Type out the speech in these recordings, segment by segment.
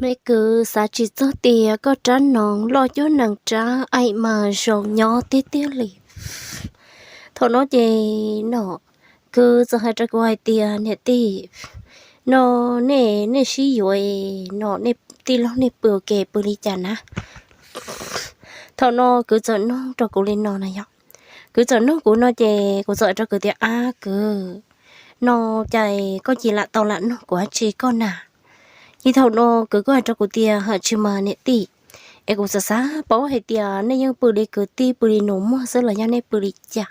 Me kwv, xav tsis txog tias koj rab noov loj cuab nees rab aim mas zoo nyob tiag tiag li. Thaum no ces no kwv txawm hais rau kuv hais tias, niam tij, no nej, nej sib yuav no nej tij laug nej pw ua ke pw li cas na? Thaum no kwv txawm nug rau kuv li no na yog, kwv txawm nug kuv no ces kuv txawm hais rau kwv tias, ab kwv, no cas koj cia li lam tau lam nug kuv dab tsi koj na? Ces thaum no kwv kuj hais rau kuv tias, haj tsis mas niam tij, es kuv xav xav paub hais tias nej yeej pw li kwv tij pw li nus muag xwb los yog nej pw li cas?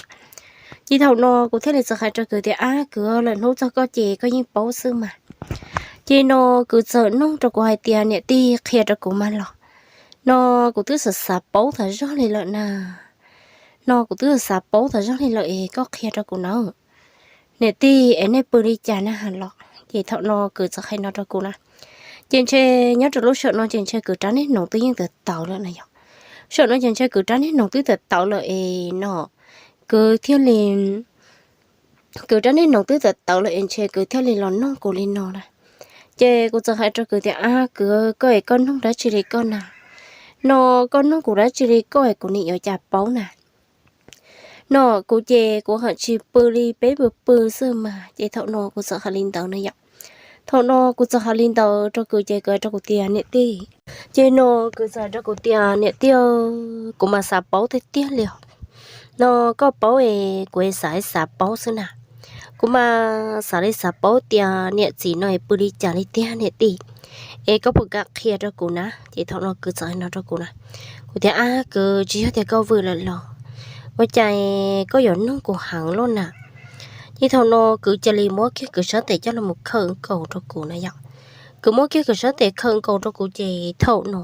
Ces thaum no kuv thiaj li txawm hais rau kwv tias, ab kwv, lwm hnub txog koj ces koj yeej paub xwb mas. Ces no kwv txawm nug rau kuv hais tias, niam tij, qhia rau kuv mas los, no kuv twb xav xav paub tas zog li lawm na, no kuv twb xav xav paub tas zog li lawm es koj qhia rau kuv na, niam tij, es nej pw li cas na los? Ces thaum no kwv txawm hais no rau kuv na, ces ntshe nyob rau lub sij hawm no ces ntshe kwv rab niag noov twb yeej tawv tawv lawm na yog. Sij hawm no ces ntshe kwv rab niag noov twb tawv tawv lawm es no kwv thiaj li, kwv rab niag noov twb tawv tawv lawm es ntshe kwv thiaj li los nug kuv li no na. Ces kuv txawm hais rau kwv tias, ab kwv, koj es koj nug dab tsi li koj na? No koj nug kuv dab tsi li koj es kuv nim yuav cas paub na? No kuv ces kuv haj tsis pw li peb pw pw xwb mas. Ces thaum no kuv txawm hais li ntawd na yom. Thaum no kuv txawm hais li ntawd rau kwv ces kwv hais rau kuv tias, niam tij, ces no kwv txawm hais rau kuv tias, niam tij, kuv mas xav paub tiag tiag li os. No koj paub es kuv xav xav paub xwb na. Kuv mas xav li xav paub tias niam txiv no es pw li cas li tiag niam tij, es koj puas kam qhia rau kuv na? Ces thaum no kwv txawm hais no rau kuv na, kuv tias, ab kwv, tsis yog tias koj vwm lawm los? Ua cas koj yuav nug kuv heev luaj na? Ces thaum no kwv cia li muab kiag kwv sab tes coj los khawm nkaus rau kuv na yom. Kwv muab kiag kwv sab tes khawm nkaus rau kuv ces thaum no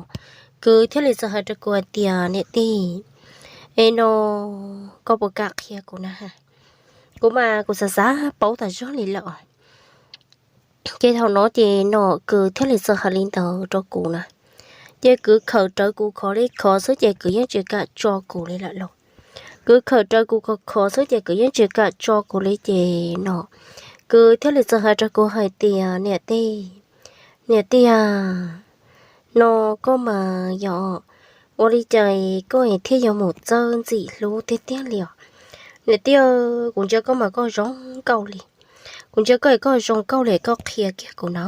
kwv thiaj li txawm hais rau kuv hais tias, niam tij, es no koj puas kam qhia kuv na? Kuv mas kuv xav xav paub tas zog li lawm. Ces thaum no ces no kwv thiaj li txawm hais li ntawd rau kuv na. Ces kwv khawm rawv kuv khov li khov xwb ces kwv yeej tsis kam tso kuv li lawm lauj. Kwv khawm rawv kuv khov khov xwb ces kwv yeej tsis kam tso kuv li ces no kwv thiaj li txawm hais rau kuv hais tias, niam tij, niam tij a, no koj mas yog ua li cas koj thiaj yuav mus txawj ntxim hlub tiag tiag li os? Niam tij, kuv ntsia koj mas koj zoo nkauj li. Kuv ntsia koj es koj zoo nkauj li, koj qhia kiag kuv na.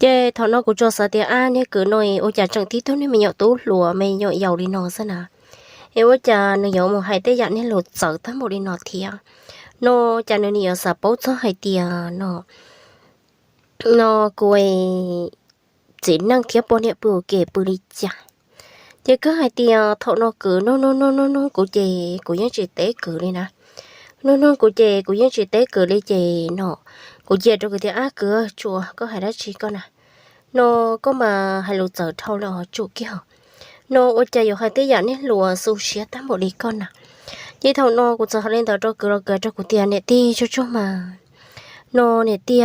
Ces thaum no kuv tsuas xav tias, ab, niag kwv no ua cas tseem tib tug niag me nyuam tub hluas me nyuam yaus li no xwb na, es ua cas nws yuav mus hais tej yam niag lus txawv tag npaum li no thiab? No cas nws nim yuav xav paub txog hais tias no, no kuv txiv neej thiab poj niam pw ua ke pw li cas? Ces kawg hais tias thaum no kwv nug nug nug nug nug kuv ces kuv yeej tsis teb kwv li na. Nug nug kuv ces kuv yeej tsis teb kwv li ces no kuv cia rau kwv tias, ab kwv, tsuas koj hais dab tsi koj na? No koj mas hais lus txawv dhau lawm os, tsum kiag. No ua cas yuav hais tej yam niag hluas xu siab tag npaum li koj na? Ces thaum no kuv txawm hais li ntawd rau kwv los kwv rau kuv tias, niam tij, tsuag tsuag mas, no niam tij,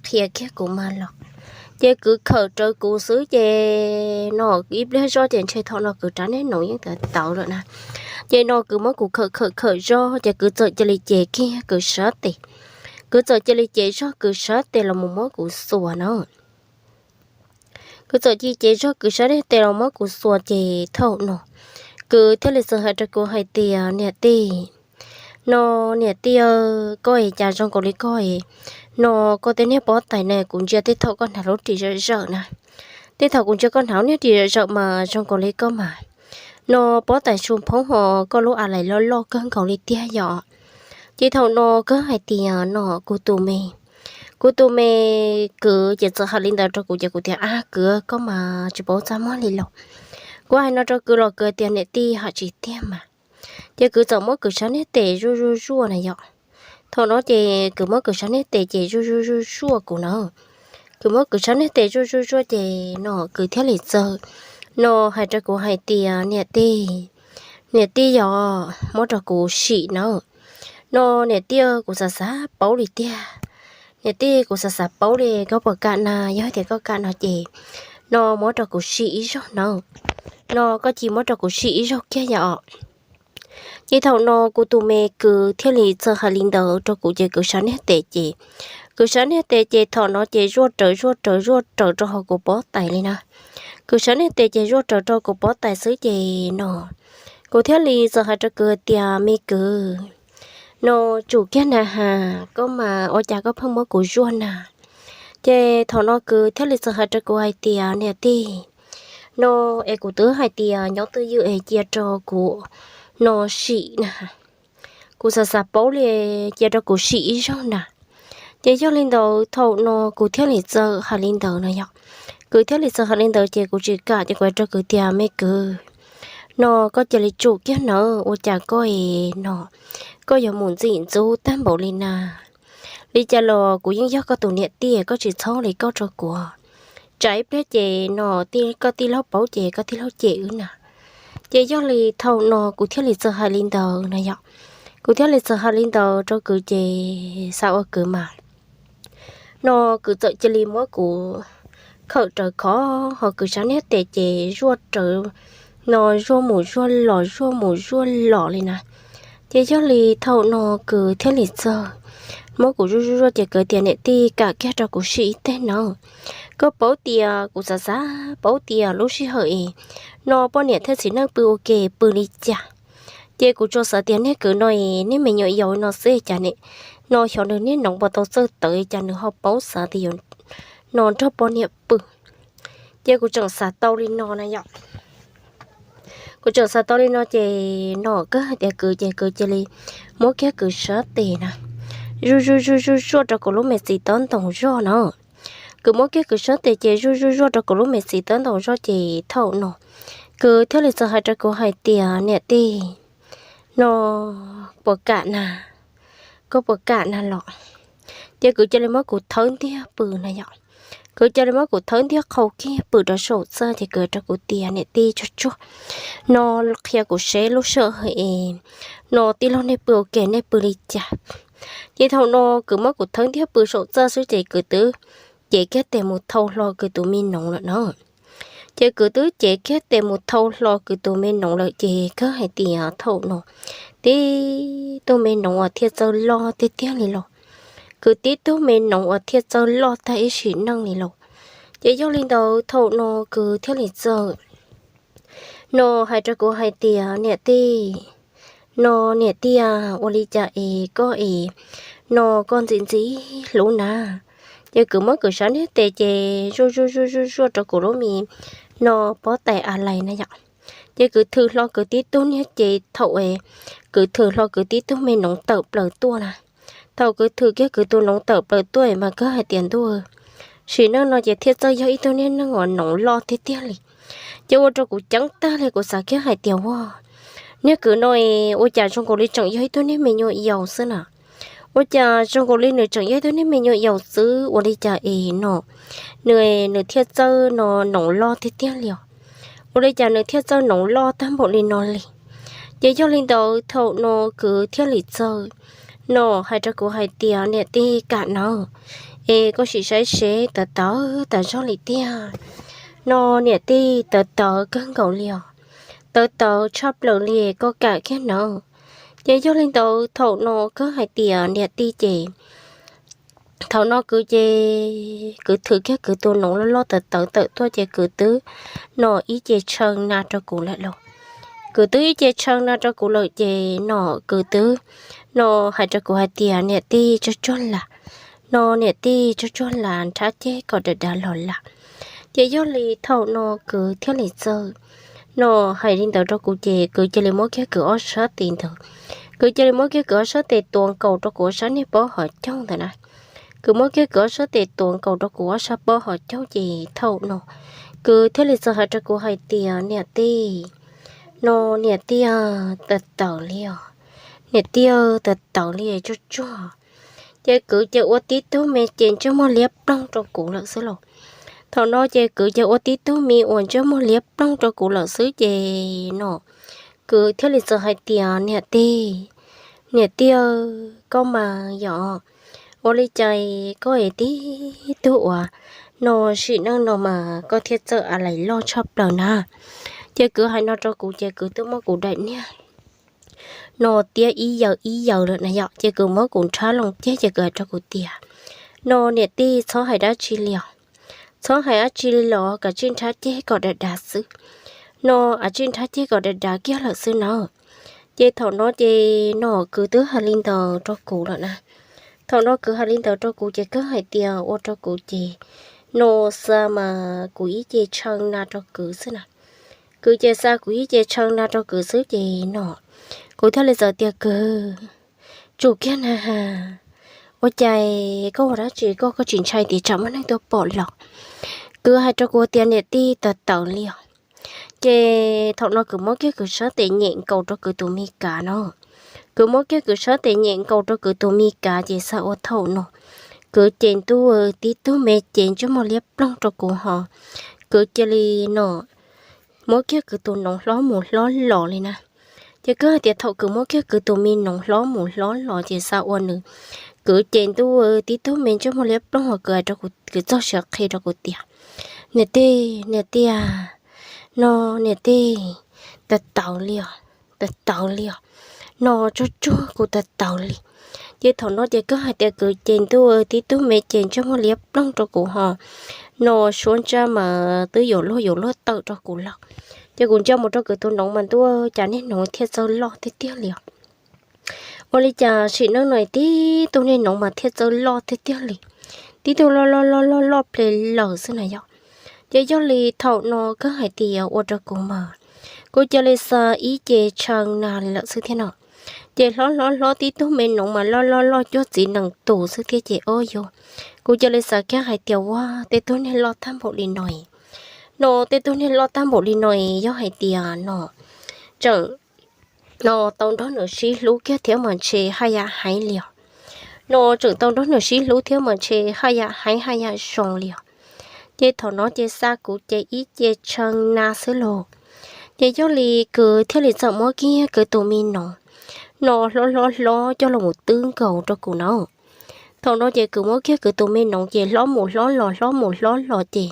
qhia kiag kuv mas los. Ces kwv khawm rawv kuv xwb ces no ib pliag zoj ces ntshe thaum no kwv rab niag noov yeej tawv tawv lawm na. Ces no kwv muab kuv khawm khawm khawm zoj ces kwv txawm cia li ces kiag kwv sab tes. Kwv txawm cia li ces zog kwv sab tes los mus muab kuv xuas na. Kwv txawm cia li ces zog kwv sab tes los muab kuv xuas ces thaum no kwv thiaj li txawm hais rau kuv hais tias, niam tij, no niam tij, koj es cas zoo nkaus li koj es, no koj tej niag pob tais na kuv ntsia tej thaum koj hnav lub ris zawm zawm na. Tej thaum kuv ntsia koj hnav lub niag ris zawm zawm mas zoo nkaus li koj mas, no pob tais su phoob ho koj lub a lais loj loj kawg nkaus li tiag yom. Ces thaum no kawg hais tias no kuv tus me, kuv tus me kwv ces txawm hais li ntawd rau kuv ces kuv tias, ab kwv, koj mas tsis paub txaj muag li los. Kuv hais no rau kwv los kwv tias, niam tij, hais tsis tiag mas. Ces kwv txawm muab kwv sab niag tes zuaj zuaj zuaj na yom. Thaum no ces kwv muab kwv sab niag tes ces zuaj zuaj zuaj zuaj kuv na. Kwv muab kwv sab niag tes zuaj zuaj zuaj ces no kwv thiaj li txawm no hais rau kuv hais tias, niam tij, niam tij, yog muab rau kuv sim na. No niam tij, kuv xav xav paub li tiag. Niam tij, kuv xav xav paub li, koj puas kam na? Yog tias koj kam no ces no muab rau kuv sim ib zaug na. No koj cia muab rau kuv sim ib zaug kiag yom. Ces thaum no kuv tus me kwv thiaj li txawm hais li ntawd rau kuv ces kwv sab niag tes ces Kwv sab niag tes ces thaum no ces zuaj rawv zuaj rawv zuaj rawv rau hauv kuv pob tais li na. Kwv sab niag tes ces zuaj rawv rau kuv pob tais xwb ces no kuv thiaj li txawm hais rau kwv tias, me kwv, no tsum kiag na has, koj mas ua cas koj pheej muab kuv zuaj na? Ces thaum no kwv thiaj li txawm hais rau kuv hais tias, niam tij, no es kuv twb hais tias nyob twj ywm es cia rau kuv no sim na, kuv xav xav paub li, cia rau kuv sim ib zaug na. Ces yog li ntawd thaum no kuv thiaj li txawm hais li ntawd no yog, kwv thiaj li txawm hais li ntawd ces kuv tsis kam ces kuv hais rau kwv tias, me kwv, no koj cia li tsum kiag nawb, ua cas koj es no koj yuav mus ntxim ntxub tag npaum li na? Li cas los kuv yeej yog koj tus niam tij, koj tsis txhob li koj rau kuv. Tsam ib pliag ces no koj tij laug paub ces koj tij laug cem wb na. Ces yog li thaum no kuv thiaj li txawm hais li ntawd na yom. Kuv thiaj li txawm hais li ntawd rau kwv ces xav ua kwv mas no kwv txawm cia li muab kuv khawm rawv khov hauv kwv sab niag tes ces zuaj rawv no zuaj mus zuaj los zuaj mus zuaj los li na. Ces yog li thaum no kwv thiaj li txawm muab kuv zuaj zuaj zuaj ces kwv tias, niam tij, kam kiag rau kuv sim ib teg no. Koj paub tias kuv xav xav paub tias lub sij hawm es no poj niam thiab txiv neej pw ua ke pw li cas. Ces kuv tsuas xav tias niag kwv no es niag me nyuam yaus no xwb cas ne, no xyov nws niag noov puas tau txawj tawv cas nws ho paub xav tias yuav no nrog poj niam pw. Ces kuv tseem xav tau li no na yom. Kuv tseem xav tau li no ces no kawg hais tias kwv ces kwv cia li muab kiag kwv sab tes na, zuaj zuaj zuaj zuaj zuaj rau kuv lub me txiv taub ntoos zog na. Kwv muab kiag kwv sab tes ces zuaj zuaj zuaj rau kuv lub me txiv taub ntoos zog ces thaum no kwv thiaj li txawm hais rau kuv hais tias, niam tij, no puas kam na, koj puas kam na los? Ces kwv cia li muab kuv thawb ntiag pw na yom. Kwv cia li muab kuv thawb ntiag qhau kiag pw rau saum txaj ces kwv rau kuv tias, niam tij, tsuag tsuag no qhia kuv seb lub sij hawm es no tij laug nej pw ua ke nej pw li cas. Ces thaum no kwv muab kuv thawb ntiag pw saum txaj xwb ces kwv twb cev kiag tes mus thau hlo kwv tus me noov lawm na. Ces kwv twb cev kiag tes mus thau hlo kwv tus me noov lawm ces kawg hais tias thaum no tib tug me noov uas thiaj txawj loj tiag tiag li los. Kwv tib tug me noov uas thiaj txawj loj tag ib sim neej li los. Ces yog li ntawd thaum no kwv thiaj li txawm no hais rau kuv hais tias, niam tij, no niam tij, ua li cas es koj es no koj ntxim ntxim hlub na? Ces kwv muab kwv sab niag tes ces zuaj zuaj zuaj zuaj zuaj rau kuv lub me no pob tais a lais na yom. Ces kwv thwm hlo kwv tib tug niag ces thaum es kwv thwm hlo kwv tib tug me noov tawm plaws tuaj na. Thaum kwv thwm kiag kwv tus noov tawm plaws tuaj mas kawg hais tias, ntuj, sim neej no ces thiaj txawj yog ib tug niag neeg uas noov loj tiag tiag li. Ces ua rau kuv ceeb tag li, kuv xav kiag hais tias, ua, niag kwv no es ua cas zoo nkaus li tseem yog ib tug niag me nyuam yaus xwb na? Ua cas zoo nkaus li nws tseem yog ib tug niag me nyuam yaus xwb, ua li cas es no nws, nws thiaj txawj no noov loj tiag tiag li os? Ua li cas nws thiaj txawj noov loj tag npaum li no li? Ces yog li ntawd thaum no kwv thiaj li txawm no hais rau kuv hais tias, niam tij, kam nawb, es koj sim saib seb tawv tawv tas zog li tiag. No niam tij, tawv tawv kawg nkaus li os, tawv tawv tshaj plaws li, koj kam kiag nawb. Ces yog li ntawd thaum no kawg hais tias, niam tij, ces thaum no kwv ces kwv thwm kiag kwv tus noov loj loj tawv tawv tawm tuaj ces kwv twb no ib ce tshaw na rau kuv lawm lauj. Kwv twb ib ce tshaw na rau kuv lawm ces no kwv twb no hais rau kuv hais tias, niam tij, tsuag tsuag las, no niam tij, tsuag tsuag las, nrhab ceg kom dav dav los las. Ces yog li thaum no kwv thiaj li txawm no hais li ntawd rau kuv ces kwv cia li muab kiag kwv ob sab tes ntawd, kwv cia li muab kiag kwv ob sab tes tuav nkaus rau kuv ob sab niag pob hauv caug ntawd na. Kwv muab kiag kwv ob sab tes tuav nkaus rau kuv ob sab pob hauv caug ces thaum no kwv thiaj li txawm hais rau kuv hais tias, niam tij, no niam tij, tawv tawv li os, niam tij, tawv tawv li, tsuag tsuag. Ces kwv ces ua tib tug me ces ntsej muag liab ploog rau kuv lawm xwb lauj. Thaum no ces kwv ces ua tib tug me uas ntsej muag liab ploog rau kuv lawm xwb ces no kwv thiaj li txawm hais tias, niam tij, niam tij, koj mas yog ua li cas koj es tib tug uas no sim neej no mas koj thiaj txawj a lais loj tshaj plaws na? Ces kwv hais no rau kuv ces kwv twb muab kuv daim niag no tiab ib yaws ib yaws lawm na yom, ces kwv muab kuv nrhab loo ceg ces kwv hais rau kuv tias, No niam tij, txhob hais dab tsi li os. Txhob hais dab tsi li los, kav tsij nrhab ceg kom dav dav xwb. No kav tsij nrhab ceg kom dav dav kiag lawm xwb na. Ces thaum no ces no kwv twb hais li ntawd rau kuv lawm na. Thaum no kwv hais li ntawd rau kuv ces kawg hais tias ua rau kuv ces no xa mas kuv ib ce tshee na rau kwv xwb na. Kwv ces xa kuv ib ce tshee na rau kwv xwb ces no kuv thiaj li txawm tias kwv, tsum kiag na has, ua cas koj ua dab tsi koj, koj tsis ntshai tias tsam muaj neeg tuaj pom los? Kwv hais rau kuv tias niam tij, tawv tawv li os. Ces thaum no kwv muab kiag kwv sab tes nyem nkaus rau kwv tus me kav no. Kwv muab kiag kwv sab tes nyem nkaus rau kwv tus me kav ces xav ua thaum no kwv ces ntuj, tib tug me ces ntsej muag liab ploog rau kuv ho. Kwv cia li no muab kiag kwv tus noov hlob mus hlob los li na. Ces kawg hais tias thaum kwv muab kiag kwv tus me noov hlob mus hlob los ces xav ua nws, kwv ces ntuj, tib tug me ntsej muag liab ploog ho kwv hais rau kuv, kwv txog siav qhi rau kuv tias niam tij, niam tij, no niam tij, tawv tawv li os, tawv tawv li os. No tsuag tsuag kuv tawv tawv li. Ces thaum no ces kawg hais tias kwv ces ntuj, tib tug me ces ntsej muag liab ploog rau kuv ho. No suab ntsaj mas twb yuav luag yuav luag tawm rau kuv lawm. Ces kuv ntsia mus rau kwv tus noov mas ntuj, cas niag noov thiaj txawj loj tiag tiag li os. Ua li cas sim neej no tib tug niag noov mas thiaj txawj loj tiag tiag li. Tib tug loj loj loj loj loj ple lawm xwb na yog. Ces yog li thaum no kawg hais tias ua rau kuv mas kuv cia li xa ib ce tshee na lawm xwb thiab no. Ces hlob hlob hlob tib tug me noov mas loj loj loj cuag txiv nees tus xwb thiab ces o yog, kuv cia li xav kiag hais tias ua tej tug niag loj tag npaum li no no tej tug niag loj tag npaum li no yog hais tias no tseem no tau nrog nws sib hlub kiag thiab mas ntshe haj yam heev li os. No tseem tau nrog nws sib hlub thiab mas ntshe haj yam heev haj yam zoo li os. Ces thaum no ces xa kuv ces ib ce tshee na xwb los. Ces yog li kwv thiaj li txawm muab kiag kwv tus me noov no hlob hlob hlob coj los twb nkaus rau kuv na. Thaum no ces kwv muab kiag kwv tus me noov ces hlob mus hlob los hlob mus hlob los ces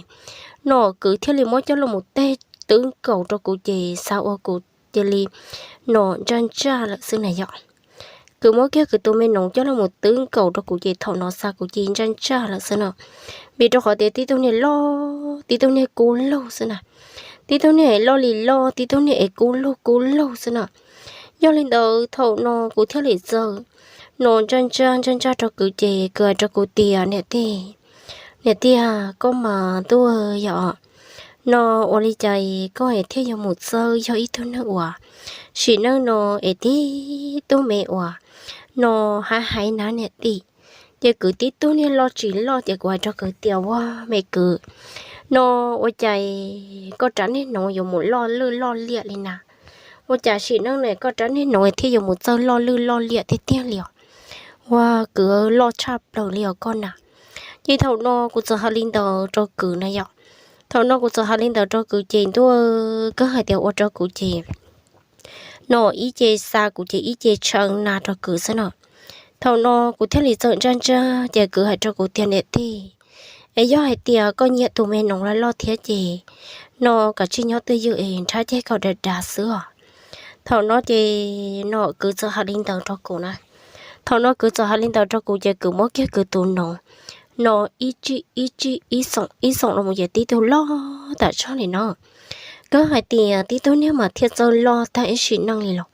no kwv thiaj li muab coj los teg twb nkaus rau kuv ces xav ua kuv cia li no ntsaj ntsaj lawm xwb na yog. Kwv muab kiag kwv tus me noov coj los twb nkaus rau kuv ces thaum no xa kuv cia ntsaj ntsaj lawm xwb no. Vim rau qhov tias tib tug niag loj tib tug niag kub lug xwb na. Tib tug niag es loj li loj tib tug niag es kub lug kub lug xwb na. Yog li ntawd thaum no kuv thiaj li txawm no ntsaj ntsaj ntsaj ntsaj rau kwv ces kwv hais rau kuv tias niam tij, niam tij, koj mas ntuj yog no ua li cas koj es thiaj yuav mus txawj yog ib tug neeg uas sim neej no es tib tug me uas no haiv haiv na niam tij. Ces kwv tib tug niag loj tsis loj ces kuv hais rau kwv tias ua me kwv, no ua cas koj rab niag noov yuav mus loj lwj loj liam li na? Ua cas sim neej no koj rab niag noov thiaj yuav mus txawj loj lwj loj liam tiag tiag li os? Ua kwv loj tshaj plaws li os koj na. Ces thaum no kuv txawm hais li ntawd rau kwv na yom. Thaum no kuv txawm hais li ntawd rau kwv ces ntuj, kawg hais tias ua rau kuv ces no ib ce xa kuv ces ib ce tshee na rau kwv xwb no. Thaum no kuv thiaj li txawm ntsaj ntsaj ces kwv hais rau kuv tias niam tij, es yog hais tias koj nyiam tus me noov loj loj thiab ces no kav tsij nyob twj ywm es nrhab ceg kom dav dav xwb os. Thaum no ces no kwv txawm hais li ntawd rau kuv na. Thaum no kwv txawm hais li ntawd rau kuv ces kwv muab kiag kwv tus noov no ib tsij ib tsij ib xoom ib xoom los mus ces tib tug loj tam tshaj li no. Kawg hais tias tib tug niag mas thiaj txawj loj tag ib sim neej li los.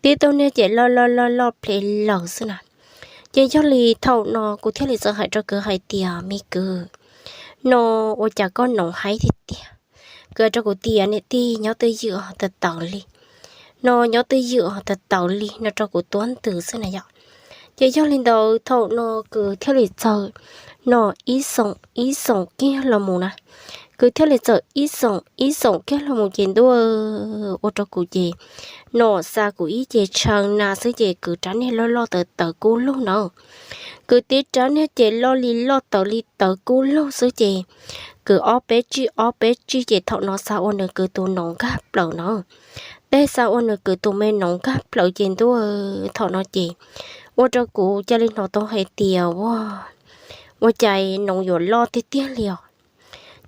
Tib tug niag ces loj loj loj loj ple lawm xwb na. Ces yog li thaum no kuv thiaj li txawm hais rau kwv hais tias me kwv, no ua cas koj noov haiv tiag tiag? Kwv hais rau kuv tias niam tij, nyob twj ywm os, tawv tawv li. No nyob twj ywm os, tawv tawv li no rau kuv tuab ntws xwb na yom. Ces yog li ntawd thaum no kwv thiaj li txawm no ib xoom ib xoom kiag los mus na. Kwv thiaj li txawm ib xoom ib xoom kiag los mus ces ntuj, ua rau kuv ces no xa kuv ib ce tshee na xwb ces kwv rab niag loj loj tawv tawv kub lug na. Kwv tib rab niag ces loj li loj tawv li tawv kub lug xwb ces kwv ob peb tsij ob peb tsij ces thaum no xa ua nws kwv tus noov nkag plaws na. Tej xa ua nws kwv tus me noov nkag plaws ces ntuj, thaum no ces ua rau kuv cia li hnov tau hais tias ua, ua cas noov yuav loj tiag tiag li os.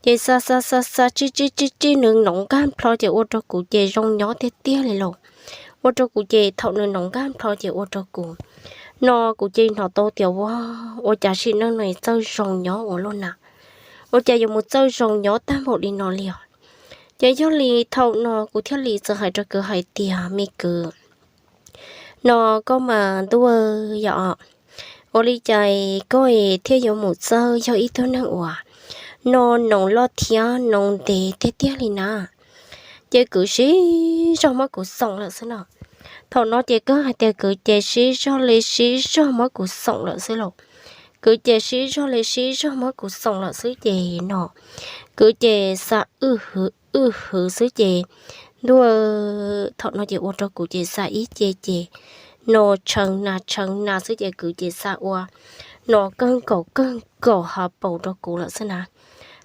Ces xa xa xa xa tsij tsij tsij tsij nws noov nkag plho ces ua rau kuv ces zoo nyob tiag tiag li los. Ua rau kuv ces thaum nws noov nkag plho ces ua rau kuv No kuv cia li hnov tau tias ua, ua cas sim neej no txawj zoo nyob ua luaj na, ua cas yuav mus txawj zoo nyob tag npaum li no li os. Ces yog li thaum no kuv thiaj li txawm hais rau kwv hais tias me kwv, no koj mas ntuj yom, ua li cas koj thiaj yuav mus txawj yog ib tug neeg uas no noov loj thiab noov ntev tiag tiag li na. Ces kwv sib zog muab kuv xoom lawm xwb no. Thaum no ces kawg hais tias kwv ces sib zog li sib zog muab kuv xoom lawm xwb lauj. Kwv ces sib zog li sib zog muab kuv xoom lawm xwb ces no, kwv ces xa wj hwv wj hwv xwb ces ntuj, thaum no ces ua rau kuv ces xa ib ce ces no tshee nas tshee nas xwb ces kwv ces xa ua no kawg nkaus kawg nkaus hav paus rau kuv lawm xwb na.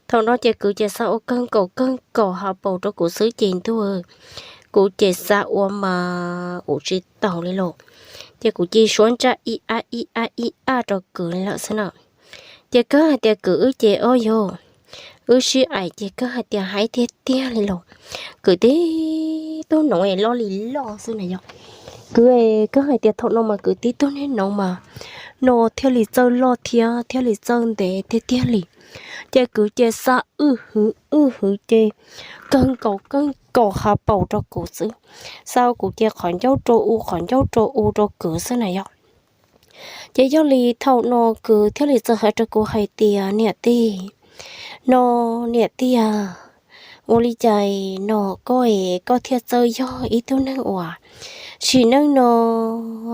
Thaum no ces kwv ces xa ua kawg nkaus kawg nkaus hav paus rau kuv xwb ces ntuj, kuv ces xa ua mas ua tsis taus li lauj. Ces kuv cia li suab ntsaj ib ab ib ab ib ab rau kwv lawm xwb na. Ces kawg hais tias kwv wb ces ob yog wb sib aim ces kawg hais tias haib tiag tiag li lauj. Kwv tib tug noov es loj li loj xwb na yog. Kwv, kawg hais tias thaum no mas kwv tib tug niag noov mas no thiaj li txawj loj thiab thiaj li txawj ntev tiag tiag li. Ces kwv ces xa wj hwv wj hwv ces kawg nkaus kawg nkaus hav paus rau kuv xwb. Xa ua kuv ces qhov ncauj rau u qhov ncauj rau u rau kwv xwb na yog. Ces yog li thaum no kwv thiaj li txawm hais rau kuv hais tias niam tij, no niam tij, ua li cas no koj es koj thiaj txawj yog ib tug neeg uas sim neej no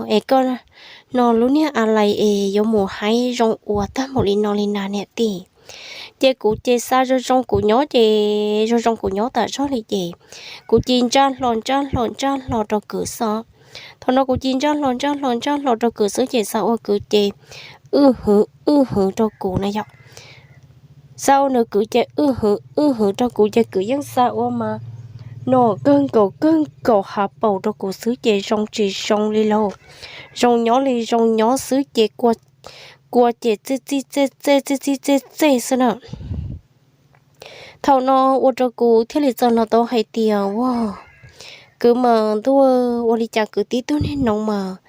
es koj no lub niag a lais es yuav mus haib zoo ua tag npaum li no li na niam tij. Ces kuv ces xa zoo zoo kuv nyob ces zoo zoo kuv nyob tam zog li ces kuv cia li ntsaj hlo ntsaj hlo ntsaj hlo rau kwv xwb. Thaum no kuv cia li ntsaj hlo ntsaj hlo ntsaj hlo rau kwv xwb ces xa ua kwv ces wj hwv wj hwv rau kuv na yog. Xa ua nws kwv ces wj hwv wj hwv rau kuv ces kwv yeej xa ua mas no kawg nkaus kawg nkaus hav paus rau kuv xwb ces zoo tsis zoo li lauj. Zoo nyob li zoo nyob xwb ces kua ces txij txij txej txej txij txij txej txej xwb na. Thaum no ua rau kuv thiaj li txawm hnov tau hais tias ua, kwv mas ntuj, ua li cas kwv tib tug niag noov mas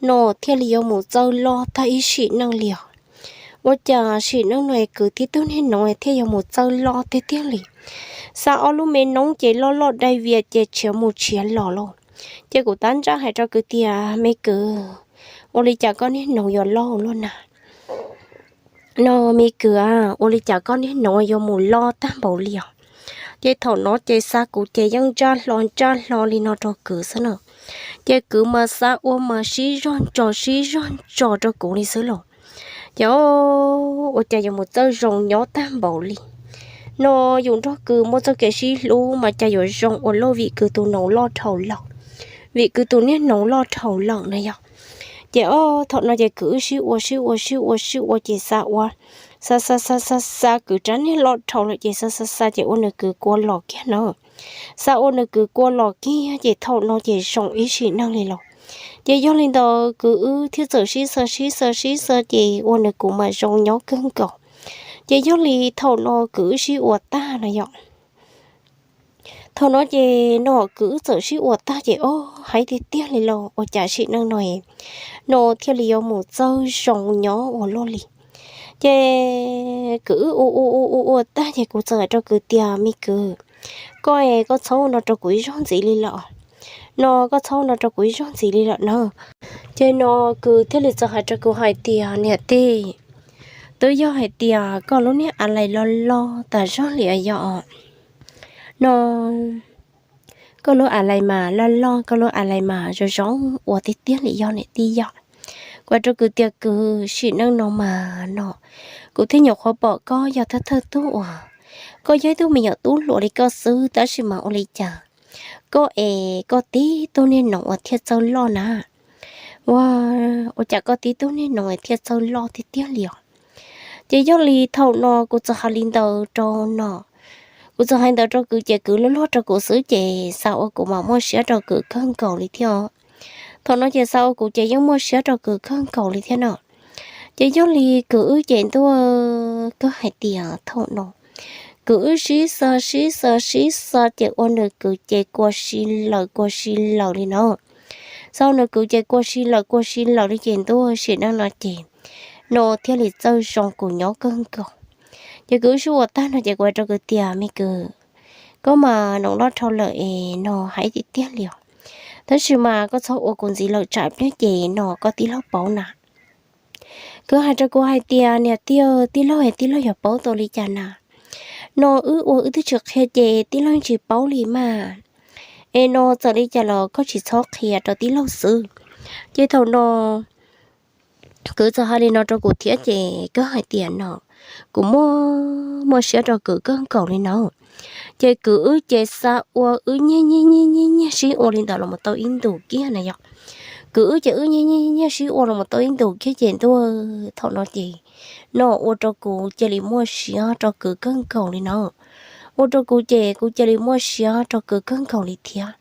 no thiaj li yuav mus txawj loj tag ib sim neej li os. Ua cas sim neej no kwv tib tug niag noov thiaj yuav mus txawj loj tiag tiag li. Xa ob lub me noob ces loj loj dai vias ces tshiav mus tshiav los lauj. Ces kuv tab ntsaj hais rau kwv tias me kwv, ua li cas koj niag noov yuav loj luaj na? No me kwv a, ua li cas koj niag noov yuav mus loj tag npaum li os? Ces thaum no ces xa kuv ces yeej ntsaj hlo ntsaj hlo li no rau kwv xwb na. Ces kwv mas xa ua mas sib zog ntso sib zog ntso rau kuv li xwb lauj. Ces ua cas yuav mus txawj zoo nyob tag npaum li. No yus nrog kwv muaj txoj kev sib hlub mas cas yuav zoo ua luaj vim kwv tus noov loj dhau lawm, vim kwv tus niag noov loj dhau lawm na yog. Ces o, thaum no ces kwv wb sib ua sib ua sib ua sib ua ces xa ua, xa xa xa xa xa kwv rab niag loj dhau lawm ces xa xa xa ces ua nws kwv kua los kiag na. Xa ua nws kwv kua los kiag ces thaum no ces zoo ib sim neej li lauj. Ces yog li ntawd kwv wb thiaj txawm sib xa sib xa sib xa ces ua nws kwv mas zoo nyob kawg nkaus. Ces yog li thaum no kwv wb sib ua tag no yom. Thaum no ces no kwv wb txawm sib ua tag ces o, haib tiag tiag li lauj, ua cas sim neej no no thiaj li yuav mus txawj zoo nyob ua luaj li. Ces kwv wb ua ua ua ua ua tag ces kuv txawm hais rau kwv tias me kwv, koj es koj txhob ua no rau kuv ib zaug ntxiv li lawm. No koj txhob ua no rau kuv ib zaug ntxiv li lawm na. Ces no kwv thiaj li txawm hais rau kuv hais tias niam tij, twb yog hais tias koj lub niag a lais loj loj tas zog li yog no, koj lub a lais mas loj loj, koj lub a lais mas zoo zoo ua tiag tiag li yog niam tij yog. Kuv hais rau kwv tias kwv, sim neej no mas no kuv thiaj nyuam qhuav pom koj yog thawj thawj tug uas koj yog ib tug me nyuam tub hluas li koj xwb tab sis mas ua li cas koj es koj tib tug niag noov uas thiaj txawj loj na. Ua, ua cas koj tib tug niag noov thiaj txawj loj tiag tiag li os. Ces yog li thaum no kuv txawm hais li ntawd rau no, kuv txawm hais ntawd rau kwv ces kwv luag luag rau kuv xwb ces xa ua kuv mas muaj siab rau kwv kawg nkaus li thiab. Thaum no ces xa ua kuv ces yeej muaj siab rau kwv kawg nkaus li thiab no. Ces yog li kwv wb ces ntuj, kawg hais tias thaum no kwv wb sib xa sib xa sib xa ces ua nws kwv ces kua si lawm kua si lawm li no. Txog nws kwv ces kua si lawm kua si lawm li ces ntuj, sim neej no ces Noos thiaj li txawj zoo kuv nyob kawg nkaus. Ces kuv wb sib ua tag no ces kuv hais rau kwv tias, me kwv, koj mas Noos loj dhau lawm es Noos hais tiag tiag li os. Tab sis mas koj txhob ua kuv ntxiv lawm tsam pliag ces Noos koj tij laug paub na. Kwv hais rau kuv hais tias, niam tij, tij laug es tij laug yuav paub tau li cas na? Noos wb ua wb twb tsis qhia ces tij laug tsis paub li mas. Es Noos txawm li cas los koj tsis txhob qhia rau tij laug xwb. Ces thaum no kwv txawm hais li no rau kuv thiab ces koj hais tias no, kuv muaj, muaj siab rau kwv kawg nkaus li no. Ces kwv wb ces xav ua wb nyiag nyiag nyiag nyiag nyiag sib ua li ntawd los mus tau ib ntus kiag na yog. Kwv wb ces wb nyiag nyiag nyiag sib ua los mus tau ib ntus kiag ces ntuj, thaum no ces Noos ua rau kuv cia li muaj siab rau kwv kawg nkaus li no. Ua rau kuv ces kuv cia li muaj siab rau kwv kawg nkaus li thiab.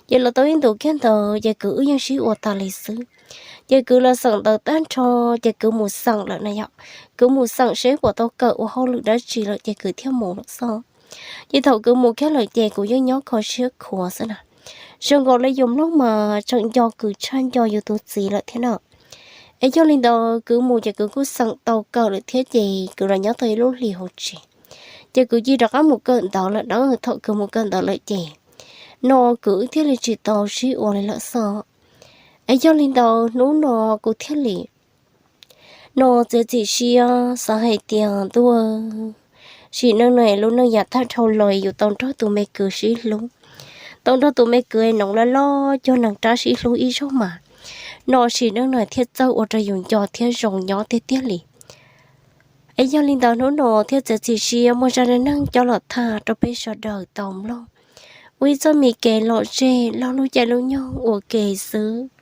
Ces los tau ib ntus kiag ntawd ces kwv wb yeej sib ua tas li xwb. Ces kwv los xeem ntawv tag nrho, ces kwv mus xeem lawm na yog. Kwv mus xeem seb puas tau kawm ua hauj lwm dab tsi lawm ces kwv thiaj mus lawm xwb. Ces thaum kwv mus kiag lawm ces kuv yeej nyob kho siab khuav xwb na. Zoo nkaus li yus mloog mas tseem nco kwv tshaj nco yus tus txiv lawm thiab na. Es yog li ntawd kwv mus ces kwv kuj xeem tau kawm lawm thiab ces kwv los nyob tau ib lub hlis hauv tsev. Ces kwv cia rov qab mus kawm ntawv lawm na, thaum kwv mus kawm ntawv lawm ces no kwv wb thiaj li tsis tau sib ua li lawm xwb. Es yog li ntawd hnub no kuv thiaj li no txiav txim siab xav hais tias ntuj, sim neej no lub neej yam tag dhau los yus tau nrog tus me kwv sib hlub, tau nrog tus me kwv Noos loj loj cuag neeg rab sib hlub ib zaug mas, no sim neej no thiaj txawj ua rau yus nco thiab zoo nyob tiag tiag li. Es yog li ntawd hnub no thiaj txiav txim siab muaj zaj neej neeg coj los tham rau peb sawv daws tau mloog ua ib txoj me kev lom zem laug lub caij lub nyoog ua ke xwb.